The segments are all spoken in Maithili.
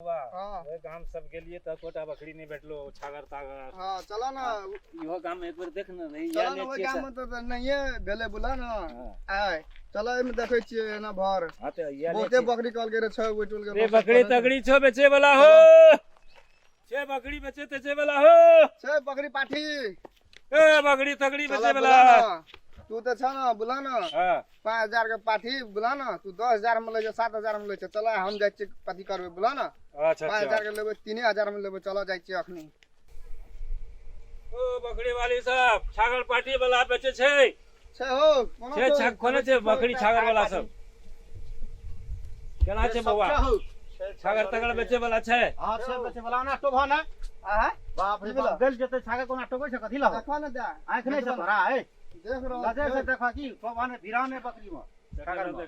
हाँ। ओहि गाम सब गेलियै तऽ एकोटा बकरी नहि भेटलो छागर तागर। हाँ, चला ना। इहो गाम में एक बेर देख ने रही। चला ना, ओहि गाम में तऽ नहिये भेलै बुला ना। हाँ। आय चला, एहिमे देखै छियै एना भर हाँ तऽ इएह बहुते बकरी कहलकै रे छै ओहि टोल के रे लोक सब बकरी कहने छै। तगड़ी छो बेचे वाला हो छे बकरी बेचे तेचे वाला हो छै बकरी पाठी। ए बकरी तगड़ी चला बेचे बुला वाला। ना, तू तऽ छ ना, बुला ना। हाँ। 5000 के पाठी बुला ना, तू 10,000 में लै छै, 7000 में लै छै। चला, हम जाइ छियै कथी करबै, बुला ना। अच्छा। पाँच अच्छा। हजार के लेबै, 3000 में लेबै, चला जाइ छियै अखनी। ओ बकरी वाली सब छागर पाठी वाला बेचे छै? छै हो, कोना छै? छै? छाग कोने छै बकरी छागर वाला सब केना छै बौआ? छागर तगड़ बेचे वाला छै? हाँ छै, बेचे वाला ना टोभा ना। आहा। बाप रे की बाप, भेलो? गल जेतै छागर कोना टोबै छै, कथी लहो? देखो ना दा। आँखि नहि छै तोरा? ए देख रहल नजर से छियै। देखा कि टोभा ने भिरा ने बकरी में छागर में।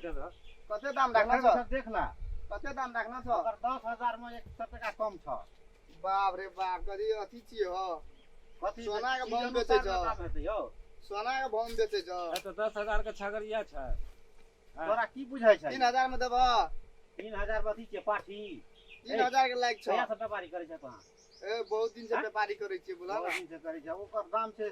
कते दाम राखना छ? देख ला। कते दाम राखना छ? ओकर 10,000 में 100 टका कम छ। बाप रे बाप, कथी अथी छियै हो? कथी? सोना के ई बम अनुसार बेचै छ। दाम हेतै यौ। सोना के भाव में बेचै छ। तऽ 10,000 के छागर इएह छै। तोरा की बुझाइ छै? 3000 में देबह? 3000 में अथी छै पाठी। 3000 के लायक छ। कहिया से व्यापारी करै छै तोहाँ? ए, बहुत दिन से हाँ? व्यापारी करै छियै, बुला बहुत ना। दिन से करै छै। ओकर दाम छै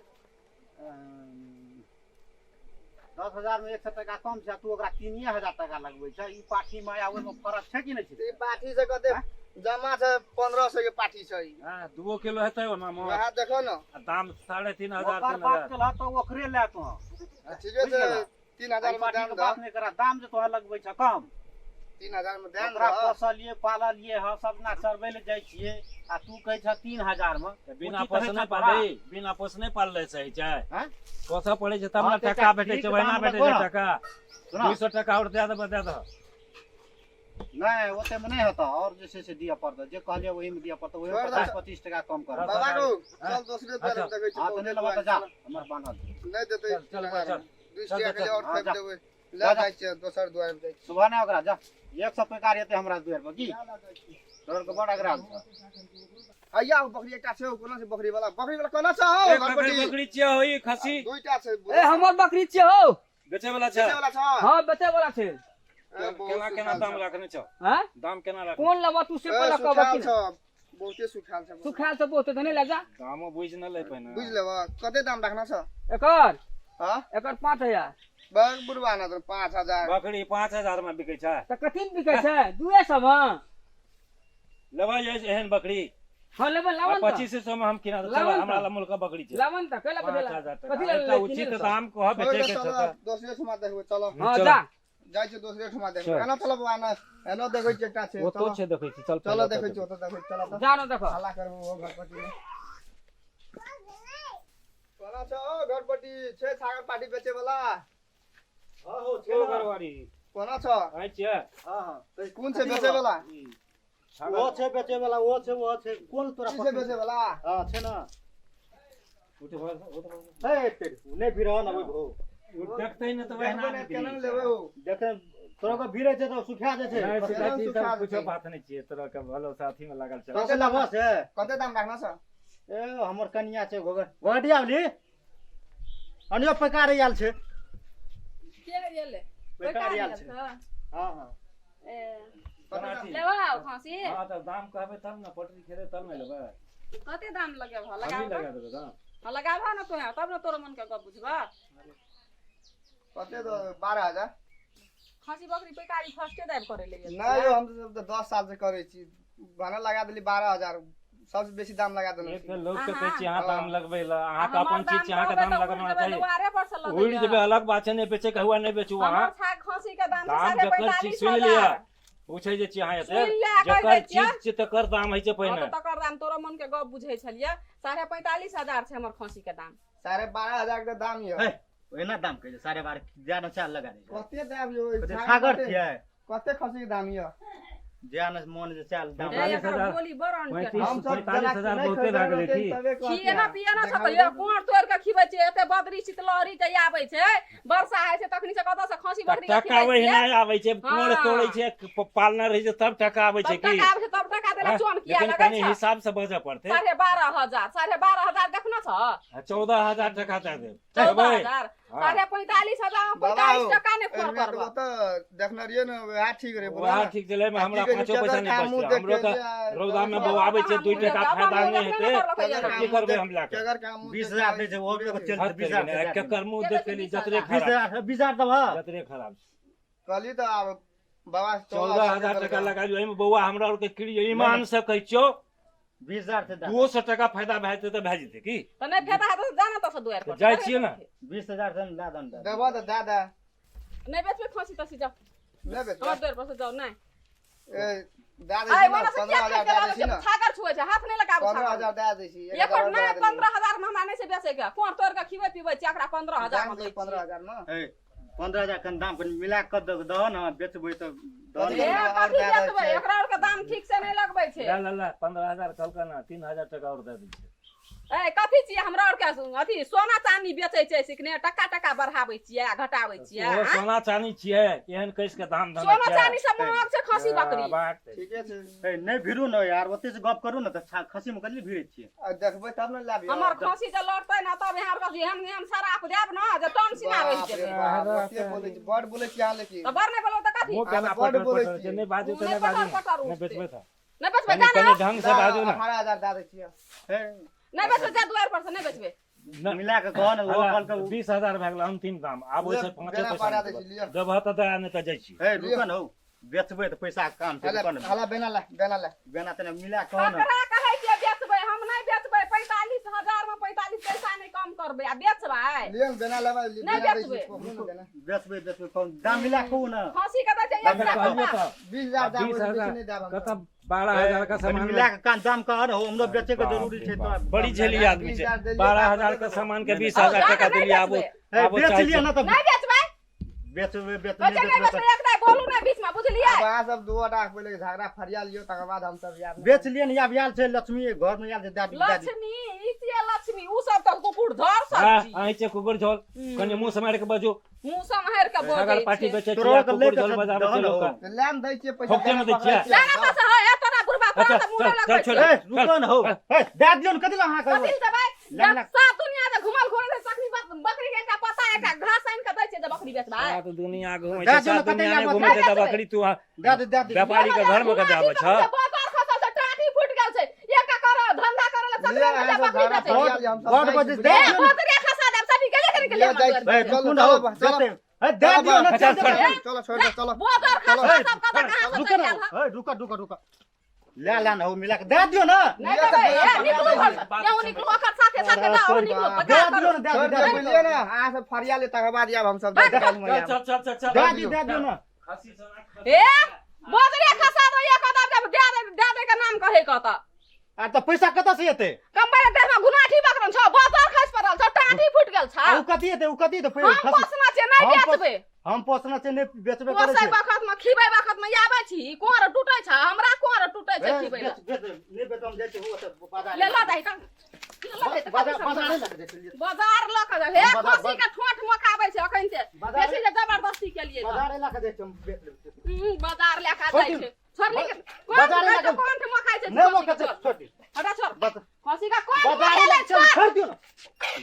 10,000 में 100 टका कम छै, आ तू ओकरा 3000 टका लगबै छै। ई पाठी में आ ओहिमे फरक छै कि नहि छै? ई पाठी से कते हाँ? जमा छै? 1500 के पाठी छै ई। हाँ, 2 किलो हेतै ओना मे। वएह देखो ना। आ दाम 3500। ओकर तीन बात हजार केलह तऽ ओकरे लए तों। ठीके बुझि छै। गेलह? 3000 एहि में पाठी दाम के दह। बात नहि करा, दाम जे तोहर लगबै छ कम। 3000 में दाम ओकरा दह। पोसलिए पाललिए ह, सब दिना चरबै लए जाइ छियै आ तू कहै छ 3000 मे। बिना उचित होइ पोसने छै तोरा? पालै, बिना पोसने पालले सही छै। हैं? पोसऽ पड़ै छै तब हाँ, ने तऽ टका एकटा भेटै ठीक छै, ओहिना दाम भेटै लगो छै ना। टका? सुना। 200 टका आओर दए देबै, दए दह। नहि, ओते मे नहि हेतौ, आओर जे छै से दिअ पड़तौ। जे कहलियै ओहिमे दिअ पड़तौ, ओहिमे छोड़ि दह। 50 25 टका कम कर। बाबा को हाँ? चल, दोसरे दुआरे अच्छा। देखै छियै। हाँ तऽ नहि लेबह तऽ जा, हमर बान्हल छै। नहि देतै। चल, चल, 3000 चल। में 2 चल, टका के चल। आओर हाँ, थोपि जा। देबै। जा, ले जा। जाइ छियै, दोसर दुआरे जाइ छियै। सुबह नहि ओकरा जा, 100 पैकार हेतै हमरा दुआरि पर की तोहर के बड़ अगराल छ। हैया ओ बकरी एकटा छै, ओ कोना छै बकरी वाला? बकरी वाला कोना छै हौ? ए, घरपट्टी बकरी बकरी छियै हो ई खसी? दुईटा छै। ए, हमर बकरी छियै हौ। बेचे वाला छै? बेचै वाला छ? हाँ, बेचे वाला छै। ए, बहुत केना केना सुखायल दाम छ। राखने छौ? हैं? दाम केना राखने? कोन लेबह तू से ए, पहिले कहबह सुखायल कि छ, बहुते सुखायल छ। सुखायल छै बहुते तऽ नहि लए जा। दामो बुझि न लै पहिने। बुझि लेबह, कते दाम राखना छ? एकर? हाँ। एकर 5000। बग बुढ़वा ना तो 5000। बकरी 5000 मे बिकै छै? तऽ कथी मे बिकै छै? 200 मे। लेबै जे एहन बकरी? हाँ, लेबै। आ लावन तऽ 2500 मे हम किना देब। चल, लावन हमरा तऽ। लग मुल्का बकरी छै। लावन तऽ कैला पाँच बदला हजार टका कथी लए एकटा लेबै? उचित किने दाम कह, छोड़ि बेचे दे, के चल छै तऽ। दोसरे ठुमा देखबै, चलो। हाँ। चल। जा। जाइ छै दोसरे ठुमा देखबै। चल। एना चल बौआ, एना एना देखै छियै एकटा छै। ओतो चलो। छै, देखै छी, चल। चलो। पहिले देखै ओतऽ छियै, ओतऽ देखै छी, चलो तऽ। जा न देखो। हल्ला करबै ओहो घरपट्टी मे। कोना छ ओ घरपट्टी? छै छागर पाटी बेचे वाला? हाँ हो, छै ओ ना। घरवारी। कोना छ? आइ छियै। हाँ हाँ कोन छै बेचे वाला? ओ छै बेचे वाला, ओ छै, ओ छै, कोन तोरा की छै पसन्द? बेचे वाला? हाँ, छै ना। उठ भर, उठ भर। हे तेरी, नहि भिरह ना ओहि भौ। ओ देखतै ने तऽ वएह देखबै ने, केना लेबै ओ? देखे तोरा के भिरै छै तऽ सुखा जाइ छै। नहि केना सुखा छी सुखा सब कुछो जेतै? बात नहि छियै, तोरा के भलो साथी में लागल छै। कते लेबह से? कते दाम राखना छ? ए, हमर कनिया छै घोघर घोघटिया वाली, अनियो पैकार आयल छै। के गेलै? पैकार आयल छै। हाँ हाँ। ए, कते दाम? लेबा खाँसी? हाँ तऽ दाम कहबै तब ने, पटरी खेतै तब ने लेबै। कते दाम लगेबह? हमही लगाबह। लगा देबै दाम। हाँ, लगाबह ने तोहे, तब ने तोरो मन के गप बुझबह। कते दो? 12,000। खाँसी बकरी पैकारी फर्स्टे दाबि करे ले गेल। नहि यौ, हम सब तऽ 10 साल से करै छी। भाड़ा लगा देली 12,000, सबसे बेसी दाम लगा देने एक छी। तऽ लोक के अहाँ- कहै छी अहाँ दाम लगबै लए, अहाँके हमर अपन चीज दाम छै, अहाँके कहबै दाम तऽ लगना उड़ि जेबै चाही। दुआरे पर से लऽ उड़ि दैया। जेबै अलग बात छै, नहि बेचे के हुआ नहि बेचू अहाँ। हमर छा खाँसी के दाम छै दाम साढ़े जकर चीज पैंतालीस सुनि लिअ, हजार। पूछै जे छी अहाँ एते सुनि ले, कहि जकर दै छियै। चीज छै तकर दाम होइ छै हाँ, पहिने। तऽ तकर दाम तोरो मन के गप बुझै छलियै। 45,500 छै हमर खाँसी के दाम। 12,500 के दाम यऽ। हे, ओहिना दाम कहै छै, 12.5 जान चाल लगा दै छै। कते दाम यौ? कते छागर छियै? कते खसी के दाम यऽ? जान मन जे चाल दाम। ए, 45 एकर हजार। बोली बड़ अनके। पैंतीस। हम सब 45,000 बहुते भए गेलै की? खिएना पिएना छ तऽ ये कुआर तोड़ि के खिबै छियै। एते बदरी शीतलहरी जे आबै छै, वर्षा होइ छै, तखनी से कतऽ से खसी तऽ बकरी के टका खिबै ओहिना छियै। आबै छै? कुआर हाँ। तोड़ै छै, पालना रहै छै तब टका आबै तब छै की? टका आबै छै, तब टका देला। के चोन किया लेकिन लगै कनी छ हिसाब से बजऽ पड़तै। 12,500 12,500 देखना छ। 14,000 टका दे देब। 14,000 45,500 में 45 टका ने फोर एहिमे तऽ करब। ओतऽ देखने रहियै ने, वएह ठीक रहै। बोला वएह ने। ठीक छलै, एहिमे आ हमरा की कहै छै, 5 पैसा केकर नहि काम मुँह बचतै। हमरो देख तऽ के रौदा मे बौआबै छै, 2 टका फायदा नहि हेतै केकर तऽ काम की मुँह करबै देख हम लए कऽ? केकर काम मुँह बीस देख हजार के दै छै, ओहो पूरे चलि हद बीस करि हजार गेलै। दए केकर मुँह के देख दै छै के 20 जतरे हजार? बीस खराब हजार 20,000 देबह। जतरे खराब छै। कहली तऽ आब बाबा 14,000 टका लगा दियौ एहिमे बौआ। हमरा आरके क्रिय ईमान से कहै छियौ, 20,000 से दए। 200 टका फायदा भए जेतै तऽ भए जेतै की? तऽ नहि फायदा हेतै तऽ जाना तऽ दुआरि पर। तऽ जाइ छियै ने। 20,000 से दए दन। देबऽ तऽ दए दे। नहि बेचबै खसी तसी, जाउ नहि बेचबै। हमर दुआरि पर से जाउ। नहि ए, दए दै आइ छी ने, ओना से 15 किया हजार खरीद के दए दै लाबै छी छै? ने। छागर छुए छै, हाथ नहि लगाबू पंद्रह छागर। हजार दए दै छी, एक एकर हजार नहि दए देलियै। 15,000 में हमरा नहि छै बेचै के। कोन तोड़ के खिबै पीबै छी एकरा 15,000 में दाम दै दै छियै। 15,000 मे। ए, 15,000 कनि दाम कनि मिला कऽ दह ने, बेचबै तऽ दह कथी ने। ए आओर कथी दए दै बेचबै? छियै। एकरा आर के दाम ठीक से नहि लगबै छै। ला ला ला, 15,000 कहलकै ने, 3,000 टका आओर दए दै छै। ए कथी छियै हमरा आर के अथी सोना चांदी बेचै छै सिखने टका टका बढ़ाबै छियै आ घटाबै छियै? ओहो आँय? सोना चानी छियै, एहन कैस के दाम धन सोना चांदी सब महग छै खसी बकरी। ठीके छै। ए, नहि भिड़ू ने यार, ओते से गप करू ने तऽ खसी मे कथी भिड़ै छियै? आ देखबै तब ने लाबियौ। हमर खसी जे लड़तै ने तब यहाँ आर के एहन एहन शराप देब ने जे टन सीना रहि बाप रे जेतै। बाप, ओते बोलै छी, बड़ बोलै छी अहाँ लेकिन। तऽ बड़ नहि बोलबै तऽ कथी? मुँह केना बड्ड पटर बोलै पटर छै? छियै। नहि बाजू तऽ नहि नहि बाजू पटर पटर ने, नहि उठतै। बेचबै तऽ नहि बेचबै कनि जा कनि ने। ढंग से बाजू ने। 18,000 दए दै छियै। ए, नहि बेचबै, जा दुआरि पर से नहि बेचबै। नहि, मिला कऽ कह ने, ओहो हला, कहलकै 20,000 भए गेल अंतिम दाम। आब ओहिसँ 5 बेना पैसा पड़ा नहि दै छी, लिअ। देबह। देबह तऽ दए, नहि तऽ जाइ छी। ए, रुकऽ ने हौ, बेचबै तऽ पैसा के काम छै। हला रुकऽ ने। हला, बेना ले, बेना ले। बेना तेना मिला कऽ कहऽ ने। ककरा कहै छियै बेचबै? हम नहि बेचबै। 45,000 में 45 पैसा नहि कम करबै आ बेचबै? लिअ ने, बेना लेबै, नहि बेना दै छी, बेचबै। पकड़ू ने बेना। बेचबै बेचबै, कहू दाम मिला कऽ कहू ने। खसी के दै छै एक हमे लाख कहलियै रुपआ। तऽ 20,000 दए, बीस ओहिसँ बेसी हजार नहि देब हम। कतऽ 12,000 का कनि सामान मिला कऽ कान दाम कह ने हौ, हमरो बेचै के जरूरी छै तऽ। बड़ी झेली आदमी छै। 20,000 देलियै, 12,000 के सामान के नहि, 20,000 नहि, टका नहि देलियै। आबो बेचबै। ए, आबो बेच चाहै लिअ छै। ने तऽ। नहि बेचबै। बेचबै बेचबै कहै छै नहि बेचबै बेचबै। तऽ एक दाइ बोलू ने बीच में, बुझलियै? आब अहाँ सब दू गोटा पहिले झगड़ा फरिया लियौ, तकर बाद हम सब आयब। बेच लिअ ने, आब आयल छै लक्ष्मी घर मे, आयल छै दादी दादी। लक्ष्मी ई छियै लक्ष्मी, उ सब तऽ कुकुर धर सब हाँ, छी। अहीं छै कुकुर झोल, कनि मुँह सम्हारि के बाजू। मुँह सम्हारि के छागर बजै पाटी छै। बेचै तोरो छियै, के कुकुर लैके झोल छै, बजाबै दहन छै हो। लोकके। तऽ लए ने दै छियै पैसा। फोकटे मे दै छियै। ना ना बस हे तोरा बुढ़बा तोरा अच्छा, तऽ मुँह चल, नहि लगबै चल, छै। ए, रुकऽ ने हौ, ए, दए दियौ ने, कथी लए अहाँ कथी करबै? लए देबै? ला, ला। जब सात दुनिया जे घुमल घुरै छै तखनी बकरी के एकटा पत्ता एकटा घास आनि के दै छै जे बकरी बेचबै। सात दुनिया घुमै दए छै, दियौ ने, सात कते दुनिया नहि लाबऽ घुमै छै तऽ बेचबै? बकरी तू दए दे, दए दे। व्यापारी के घर मे के जाबै छ। बाजार खसल छै, टाटी फूटि गेल छै। एकटा कर धंधा करे लए लिअ, चकरे अहाँ जे सब बकरी झगड़ा बेचै। फरिया लियौ, हम सब बड़ जाइ बजे छी, दए ए दियौ ने। बकरी खसा देब सभी गेले करि के लिअ, ले जाइ हमर छी। दुआरि ए, पर। चलू, रुकू ने हौ, चलो, चलो। बेचै। ए, दए दियौ ने, अच्छा, चल छोड़। जेतै। चलो, छोड़ि दे, चलो। बोजर चलो, खसा सब कतऽ कहाँ से रुकऽ चलि ने आयल हँ? ए, रुकऽ रुकऽ रुकऽ, ले ला ने हौ, मिला कऽ दए दियौ ने। नहि देबै। ए निकलू घर से, यहूँ निकलू, ओकर साथे साथे जाओ, निकलू दए पका दियौ ने, दए छोड़ि दियौ, दे, दए दियौ। बुझलियै ने, अहाँ सब फरिया लियौ, तकर बाद आयब हम सब। बस, जाइ छी, चल चल चल चल चल। दए दियौ, दए दियौ ने। खसी सोना ए बोजरे खसा दो एक कतऽ जब दे दे दे दे के नाम कहै कतऽ। आ तऽ पैसा कतऽ से एतै? कम्बल देह में गुनाठी पकड़ल छौ, बोजर खसि पड़ल छौ, टाटी फूटि गेल छौ। आ उ कथी एतै, उ कथी एतै? हम खसी पोसना छै नहि हम बेचबै। हम पोसना छै, नहि बेचबे करै पोसै छै। बखत में खिबै बखत में आबै छी, कोर टूटै छै, हमरा कोर टूटै छै ए, खिबै लए। बेच बेच, नहि बेच, हम जाइ छी ओतऽ बाजार। ले लऽ जाहि कन लऽ जाहि तऽ बाजार कथी सब बाजारे लऽ कऽ जाइ छी। बाजार लऽ कऽ जाउ। हे बाजार- खसी के ठोंठ मोकाबै छै अखन से बाजार- बेसी जे जबरदस्ती केलियै तऽ। बाजारे लऽ कऽ जाइ छी, हम बेच लेबै। बाजार लए कऽ छोड़ जाइ दियौ। छै, छोड़ली के कोन बाजारे कहै लऽ छै कऽ- कोन मोकाइ छै नहि खसी मौका के छै, छोड़। छोड़ दियौ। हटा छोड़। बस- खसी के कोन बाजारे मोकेलै लऽ कऽ छोड़। छोड़ दियौ ने,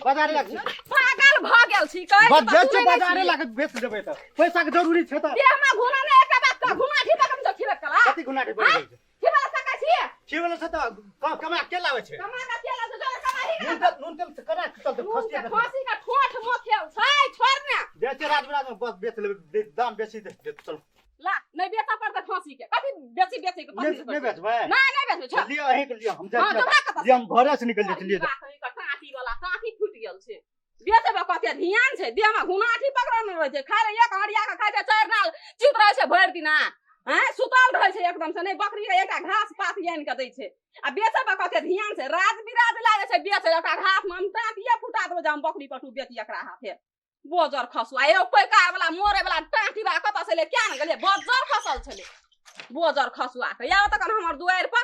बाजारे लऽ कऽ पागल भऽ गेल छी कहै बस छी तऽ जाइ छी सुनै नहि बाजारे छी। लऽ कऽ बेच देबै तऽ पैसा के जरूरी छै तऽ। देहमे घुना नहि एकटा बात कह, घुना ठीक कम जो खिबे कला कथी गुना के बढ़ि गेल छै? खिबे लए सकै छी? खिबै छै तऽ कमा के लाबै छै? कमा कऽ के लाबै छै? जोरे कमाही के नून तेल, नून तेल से केना चलतै? नून खसी के के खसी के ठोंठ मोखेल छै, छोड़ ने। जाइ छी राजविराज मे, बस बेच लेबै, दाम बेसी दे दे, चल। ला नहि बेचऽ पड़तै खसी के, कथी बेची बेची के नहि नहि बेचबै। नहि नहि बेचबै, छोड़। लिअ, अहीं के लिअ, हम जाइ हाँ, छी। जमा कतऽ? लिअ, हम घरे से निकलि जाइ छी, लिअ। टाँटी वाला टाँटी फूटि गेल छै, बेचेबै कते ध्यान छै, देहमे घुनाठी पकड़ल रहै छै, खाय लए एक हरिया के खाय छै, चारि नाल चित रहै छै भरि दिना, हैं सुतल रहै छै एकदम से, नहि बकरी के एकटा घास पात आनि के दै छै आ बेचेबै कते ध्यान छै। राज बिराज लागै छै बेचै, एकटा घास मे हम टाँटिये फुटा देबै जे हम बकरी पटु बेची एकरा हाथे। बोजर खसुआ एगो पैकार वाला मोरे वाला टाँटी वाला कतऽ से एलै क्या ने गेलै, बजर खसल छलै बोजर खसुआ के। आब तखन हमर दुआरि पर।